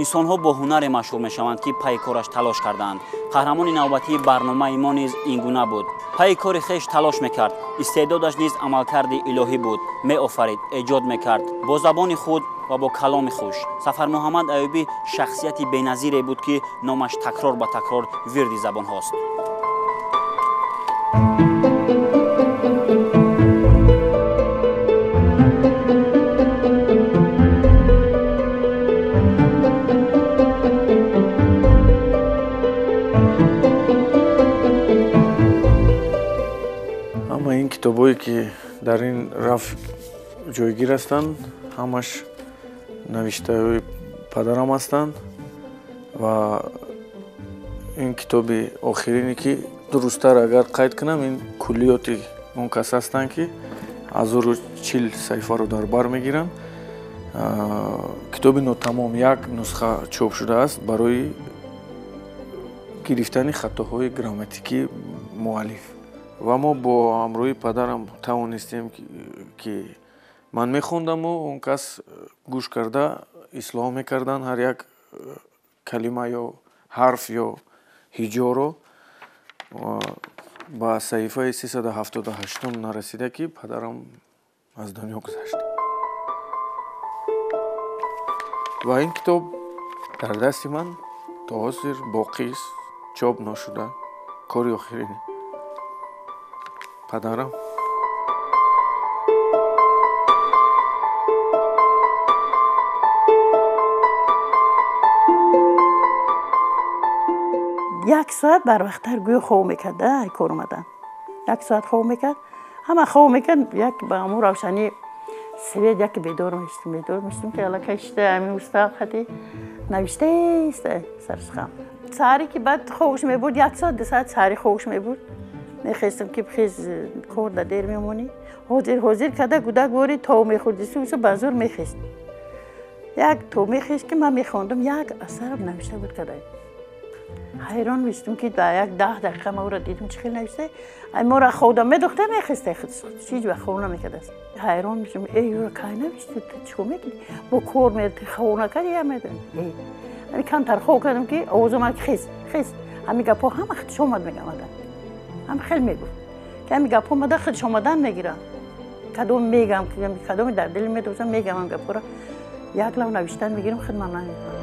Инсонҳо бо ҳунаре машҳур мешаванд, ки пайи кораш талош кардаанд. Қаҳрамони навбатии барномаи мо низ ин гуна буд. Пайи кори хеш талош мекард, истеъдодаш низ амалкарди илоҳӣ буд. Меофарид, эҷод мекард бо забони худ ва бо каломи хуш. Сафармуҳаммад Аюбӣ шахсияти беназире буд, ки номаш такрор ба такрор вирди забонҳост. Китобҳое ки дар ин раф ҷойгир ҳастанд, ҳамаш навиштаҳои падарам ҳастанд ва ин китоби охирине ки дурусттар агар қайд кунам, ин куллиёти он кас ҳастанд, ки 1040 саҳифаро дар бар мегиранд. Китоби нотамом як нусха чоп шудааст барои гирифтани хатоҳои грамматикии муаллиф. Ва мо бо ҳамроҳи падарам тавонистем, ки ман мехондаму он кас гӯш карда ислоҳ мекарданд ҳар як калима ё ҳарф ё ҳиҷоро. Ба саҳифаи 378 нарасида, ки падарам аз дунё гузашт. Ва ин китоб дар дасти ман то ҳозир боқист, чоп нашуда, кори охирин падарам. Як соат барвақттар гӯё хоб мекард, ай кор омадан. Як соат хоб мекард, ҳама хоб мекард, як ба ҳамун равшании свет яке бедор мешудем, бедор мешудем, ки аллакай шида ҳамин устав хати навиштаист сарсхам. Саҳаре ки баъд хобш мебурд, як соат, 2 соат саҳари хобш мебурд. Мехестам ки хез кор да дер мемонӣ. Ҳозир ҳозир карда гудак бори то мехӯрди, су ба зур мехест. Як то мехест, ки ман мехондам, як асарам навишта буд карда. Ҳайрон мешудам, ки дар як 10 дақиқа ман ӯро дидам, чӣ хел навишта. Ай моро хобда медохта мехеста, ҳеҷ вақт хоб намекардааст. Ҳайрон мешудам, эй ӯро кай навишти, ту чӣ кор мекунӣ? Бо кор мерди, хоб накардӣ, я медонам. Эй, ҳамин камтар хоб кардам, ки овоз омад, ки хез, хез. Ҳамин гапҳо ҳама худш омад меомаданд. Ҳам хел мегуфт, ки ҳамин гапҳо омада худш омадан мегиранд. Кадом мегам, кадоме дар дили медозам, мегам ҳам гапҳоро. Як лав навиштан мегирам, худ ман намефаҳмам.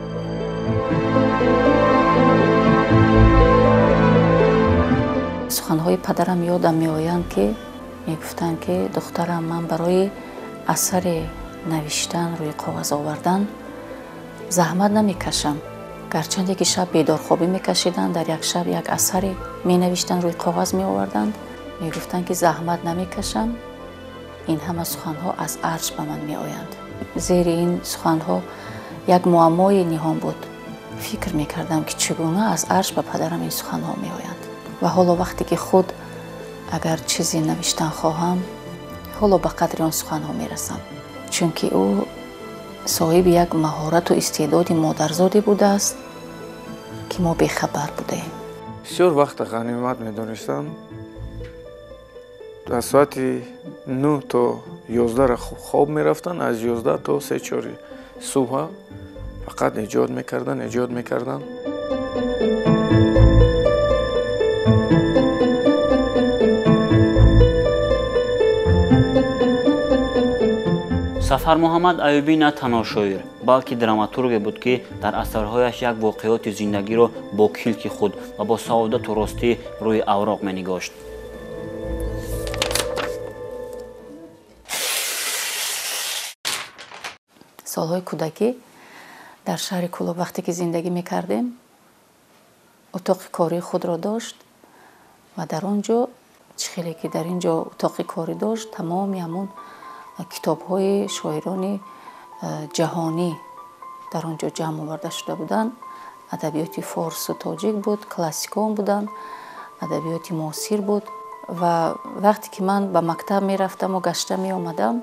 Суханҳои падарам ёдам меоянд, ки мегуфтанд, ки духтарам, ман барои асаре навиштан, рӯи коғаз овардан заҳмат намекашам. Гарчанде ки шаб бедорхобӣ мекашиданд, дар як шаб як асаре менавиштанд, рӯи коғаз меоварданд. Мегуфтанд, ки заҳмат намекашам, ин ҳама суханҳо аз арҷ ба ман меоянд. Зери ин суханҳо як муаммои ниҳон буд. Фикр мекардам, ки чӣ гуна аз арҷ ба падарам ин суханҳо меоянд. Ва ҳоло вақте ки худ агар чизе навиштан хоҳам, ҳоло ба қадри он суханҳо мерасам, чунки ӯ соҳиби як маҳорату истеъдоди модарзоде будааст, ки мо бехабар будаем. Бисёр вақта ғанимат медонистам. Аз соати 9 то 11 хоб мерафтанд, аз 11 то 3-4 субҳа фақат эҷод мекарданд, эҷод мекарданд. Сафармуҳаммад Аюбӣ на танҳо шоир, балки драматурге буд, ки дар асарҳояш як воқеоти зиндагиро бо килки худ ва бо саодату ростӣ рӯи авроқ менигошт. Солҳои кӯдакӣ дар шаҳри Кӯлоб вақте ки зиндагӣ мекардем, утоқи кории худро дошт ва дар он ҷо чӣ хеле ки дар ин ҷо утоқи корӣ дошт, тамоми ҳамун китобҳои шоирони ҷаҳонӣ дар он ҷо ҷамъ оварда шуда буданд. Адабиёти форсу тоҷик буд, классикон буданд, адабиёти муосир буд. Ва вақте ки ман ба мактаб мерафтаму гашта меомадам,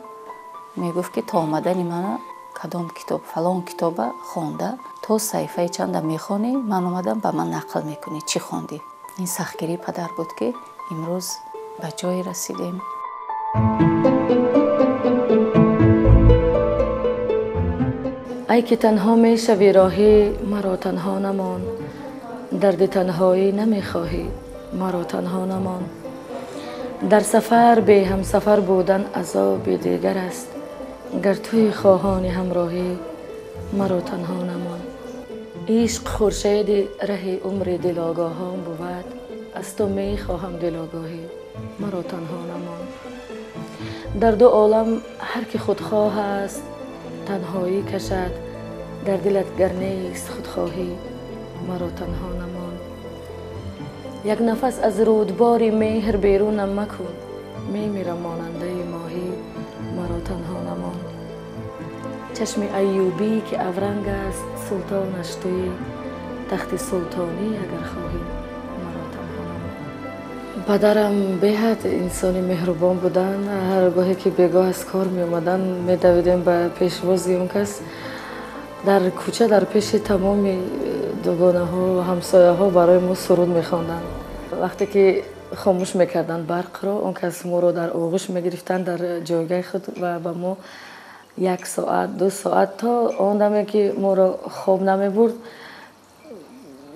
мегуфт, ки то омадани мана кадом китоб, фалон китоба хонда, то саҳифаи чанда мехонӣ, ман омадам ба ман нақл мекунӣ, чӣ хондӣ. Ин сахтгирии падар буд, ки имрӯз ба ҷое расидем. Ай ки танҳо мешавӣ роҳӣ, маро танҳо намон. Дарди танҳоӣ намехоҳӣ, маро танҳо намон. Дар сафар бе ҳамсафар будан азоби дигар аст. Гар туи хоҳони ҳамроҳӣ, маро танҳо намон. Ишқ хуршеди раҳи умри дилогоҳон бувад. Аз ту мехоҳам дилогоҳӣ, маро танҳо намон. Дар ду олам ҳар ки худхоҳ аст, танҳоӣ кашад. Дар дилат гар нест худхоҳӣ, маро танҳо намон. Як нафас аз рӯдбори меҳр берунам макун. Мемирам монандаи моҳӣ, маро танҳо намон. Чашми айюбӣ ки авранг аст, султонаш туӣ. Тахти султонӣ агар хоҳӣ, маро танҳо намон. Падарам беҳад инсони меҳрубон буданд. Ҳар гоҳе ки бегоҳ аз кор меомаданд, медавидем ба пешвози он кас. Дар кӯча, дар пеши тамоми дугонаҳо ва ҳамсояҳо барои мо суруд мехонданд. Вақте ки хомӯш мекарданд барқро, он кас моро дар оғӯш мегирифтанд дар ҷойгаҳи худ ва ба мо 1 соат, 2 соат то он даме ки моро хоб намебурд,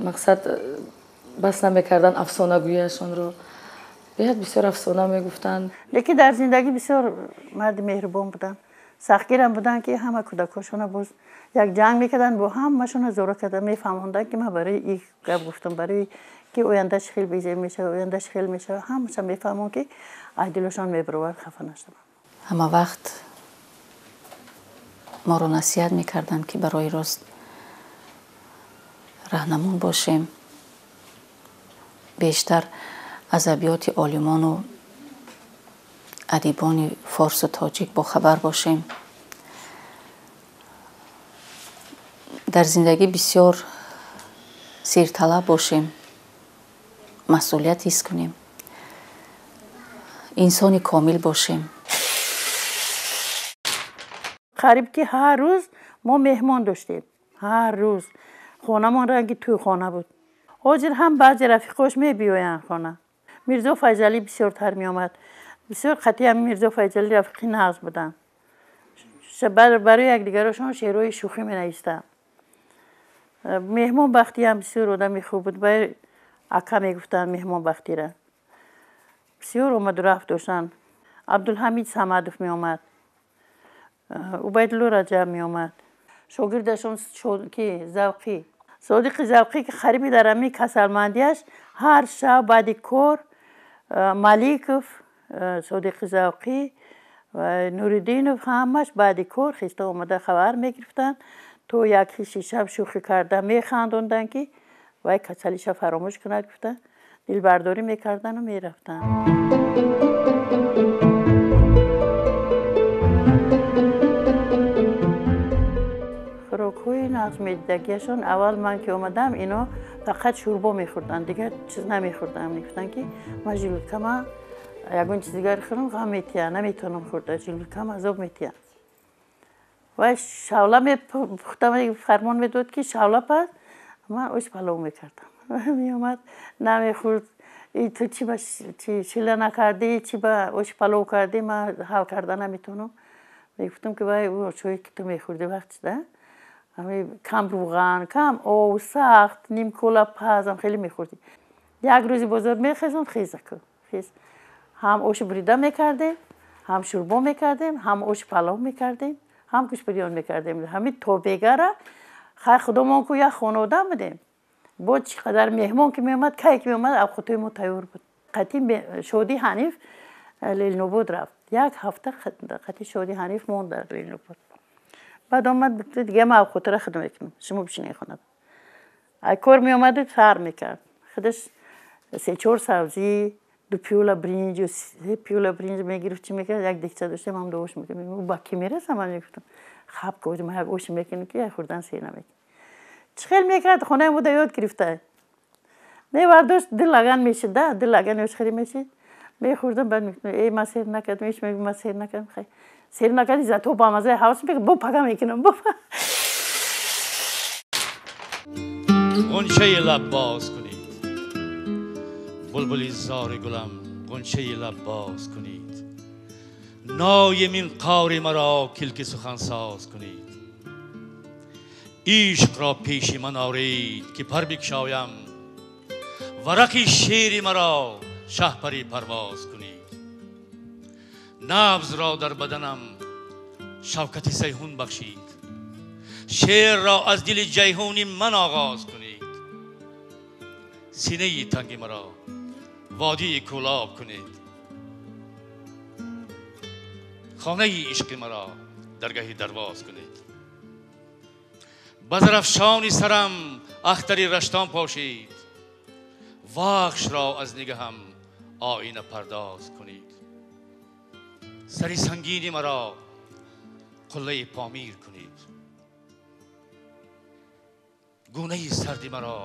мақсад бас намекарданд афсонагӯяшонро. Беҳад бисёр афсона мегуфтанд. Лекин дар зиндагӣ бисёр марди меҳрубон буданд. Сахтгирам буданд, ки ҳама кӯдакҳошона боз як ҷанг мекарданд, бо ҳамашона зора карда мефаҳмонданд, ки ман барои ин гап гуфтам, барои ки ояндаш хел безеб мешавад, ояндаш хел мешавад. Ҳамаша мефаҳмон, ки аз дилашон мебаровард, хафа нашаванд. Ҳама вақт моро насиҳат мекарданд, ки барои рост раҳнамон бошем, бештар аз абёти олимону адибони форсу тоҷик бохабар бошем. Дар зиндагӣ бисёр сирталаб бошем, масъулият ҳис кунем, инсони комил бошем. Қариб ки ҳар рӯз мо меҳмон доштем. Ҳар рӯз хонамон ранги тӯйхона буд. Ҳозир ҳам баъзе рафиқош мебиёянд хона. Мирзо Файзалӣ бисёртар меомад. Бисёр қатъи ҳам Мирзо Файзалӣ рафиқи нағз буданд. Барои якдигарошон шеърҳои шӯхӣ менавистанд. Меҳмонбахтӣ ҳам бисёр одами хуб буд. Баъд ака мегуфтанд меҳмонбахтира. Бисёр омаду рафт доштанд. Абдулҳамид Самадов меомад. Убайдулло Раҷаб меомад. Шогирдашон ки Завқӣ. Содиқи Завқӣ, ки қариби дар ҳамин касалмандиаш ҳар шаб баъди кор Маликов, Содиқи Завқӣ ва Нуриддинов ҳамаш баъди кор хиста омада хабар мегирифтанд. То як ҳисси шаб шӯхӣ карда механдонданд, ки вай касалиша фаромӯш кунад гуфта дилбардорӣ мекарданду мерафтанд. Хӯрокҳои нағз медидагиашон аввал ман ки омадам, ино фақат шӯрбо мехӯрданд, дигар чиз намехӯрданд. Мегуфтанд, ки ман желудкама ягон чиз дигар хӯрам, ғам метиҳам, наметавонам хӯрда, желудкам азоб метиҳам. Вай шавла мепухтам, фармон медод, ки шавла паз, ман ош палов мекардам. Меомад, намехӯрд. Ту чи ба шила накардӣ, чи ба ош палов кардӣ, ман ҳал карда наметавонам. Мегуфтам, ки вай ошое ки ту мехӯрдӣ вақт да кам рӯған, кам ов, сахт, нимкола пазам хеле мехӯрдӣ. Як рӯзи бозор мехезам, хезаку хез. Ҳам оши бурида мекардем, ҳам шӯрбо мекардем, ҳам оши палов мекардем, ҳам гӯшбирён мекардем. Ҳамин тобегара хайр худомон ку як хонавода будем. Бо чӣ қадар меҳмон ки меомад, кай ки меомад, авқотҳои мо тайёр буд. Қатъи Шодии Ҳаниф Ленинобод рафт. Як ҳафта қатъи Шодии Ҳаниф монд дар Ленинобод. Баъд омад, дига ман авқотро худам мекунам, шумо бишинед хонада. Ай кор меомаду сар мекард. Худаш 3-4 сабзӣ, 2 пиёла бринҷ, 3 пиёла бринҷ мегирифт, чӣ мекард, як дегча доштем, ҳам ош мекард. Ба кӣ мерасам? Ман мегуфтам, хаб ки ман як ош мекунам, ки як хӯрдан сер намекунам. Чӣ хел мекард, хонаи мо да ёд гирифта. Мевардошт, ду лаган мешид, да, ду лаган ош хеле мешид. Мехӯрдам, баъд мегуфтам, эй ман сер накардам, ҳеч мегуфт ман сер накардам. Хай сер накардӣ, зато ба мазаи ҳавс мекард, бо пага мекунам, бо. غنچه لب باز کنید، Булбули зори гулам ғунчаи лаб боз кунед. Ной минқори маро килки сухансоз кунед. Ишқро пеши ман оред ки пар бикшоям, варақи шеъри маро шаҳпари парвоз кунед. Набзро дар баданам шавкати сайҳун бахшид, шеърро аз дили ҷайҳуни ман оғоз кунед. Синаи танги маро водии кӯлоб кунед, хонаи ишқи маро даргаҳи дарвоз кунед. Ба зарафшони сарам ахтари раштон пошид, вахшро аз нигаҳам оина пардоз кунед. Сари сангини маро қуллаи помир кунед, гунаи сарди маро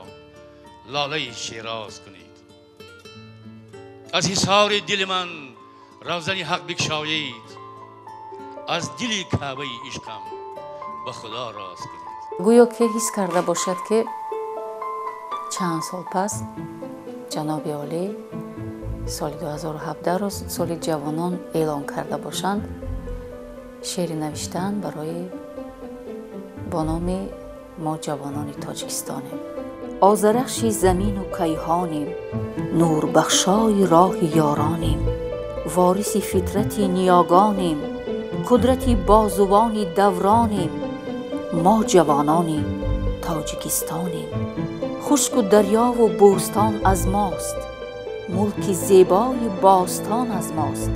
лолаи шероз кунед. Аз ҳисори дили ман равзани ҳақ бикшоед, аз дили каъбаи ишқам ба худо роз кунед. Гӯё ки ҳис карда бошад, ки чанд сол пас ҷаноби олӣ соли 2017-ро соли ҷавонон эълон карда бошанд, шеъри навиштан барои бо номи мо ҷавонони тоҷикистонем. Озарахши замину кайҳонем, нурбахшои роҳи ёронем, вориси фитрати ниёгонем, қудрати бозувони давронем. Мо ҷавонони тоҷикистонем. Хушку дарёву бӯстон аз мост, мулки зебои бостон аз мост,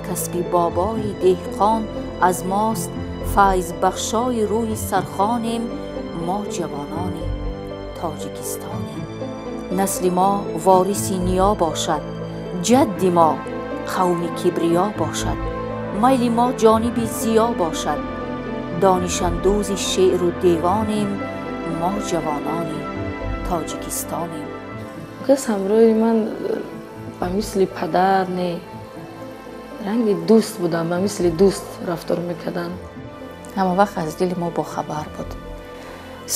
касби бобои деҳқон аз мост, файзбахшои рӯи сархонем. Мо ҷавонони тоҷикистонем. Насли мо вориси ниё бошад, ҷадди мо қавми кибриё бошад, майли мо ҷониби зиё бошад, донишандӯзи шеъру девонем. Мо ҷавонони тоҷикистонем. Кас ҳамроҳи ман ба мисли падар не, ранги дӯст будам, ба мисли дӯст рафтор мекарданд. Ҳама вақт аз дили мо бохабар буд.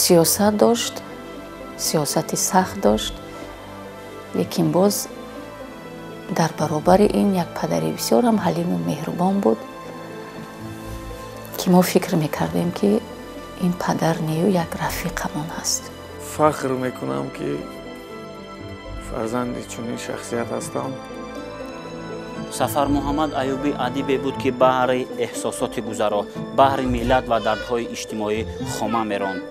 Сиёсат дошт, сиёсати сахт дошт, лекин боз дар баробари ин як падари бисёрам ҳалиму меҳрубон буд, ки мо фикр мекардем, ки ин падар нею як рафиқамон ҳаст. Фахр мекунам, ки фарзанди чунин шахсият ҳастам. Сафар Муҳаммад Аюбӣ адибе буд, ки баҳри эҳсосоти гузаро, баҳри миллат ва дардҳои иҷтимоӣ хома меронд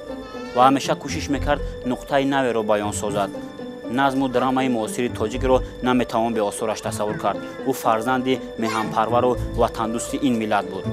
ва ҳамеша кӯшиш мекард нуқтаи наверо баён созад. Назму драмаи муосири тоҷикро наметавон беосораш тасаввур кард. Ӯ фарзанди меҳанпарвару ватандӯсти ин миллат буд.